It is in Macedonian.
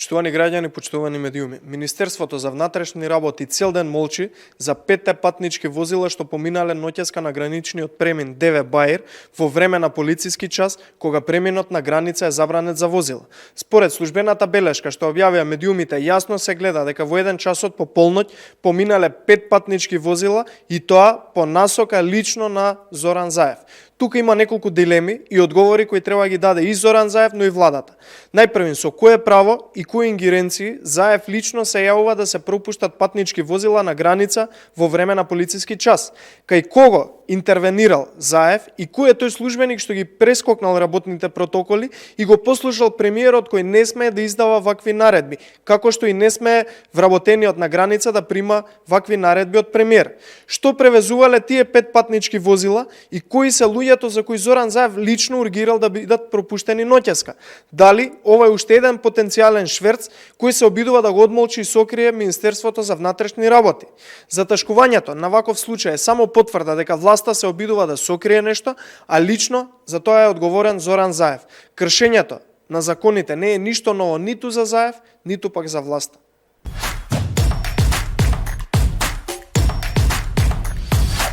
Почитувани граѓани, почитувани медиуми, Министерството за внатрешни работи цел ден молчи за 5 патнички возила што поминале ноќеска на граничниот премин ДВ Баир во време на полициски час, кога преминот на граница е забранет за возила. Според службената белешка што објавија медиумите, јасно се гледа дека во 1 часот по полноќ поминале 5 патнички возила и тоа по насока лично на Зоран Заев. Тука има неколку дилеми и одговори кои треба да ги даде и Зоран Заев, но и владата. Најпрвен, со кое право и кои ингеренции Заев лично се јавува да се пропуштат патнички возила на граница во време на полициски час? Кај кого интервенирал Заев и кој е тој службеник што ги прескокнал работните протоколи и го послушал премиерот кој не смее да издава вакви наредби, како што и не смее вработениот на граница да прима вакви наредби од премиер? Што превезувале тие 5 патнички возила и кои се луѓето за кои Зоран Заев лично ургирал да бидат пропуштени ноќеска? Дали ова е уште еден потенцијален шверц кој се обидува да го одмолчи и сокрие Министерството за внатрешни работи? Заташкувањето на ваков случај е само потврда дека власта се обидува да сокрие нешто, а лично за тоа е одговорен Зоран Заев. Кршењето на законите не е ништо ново ниту за Заев, ниту пак за власта.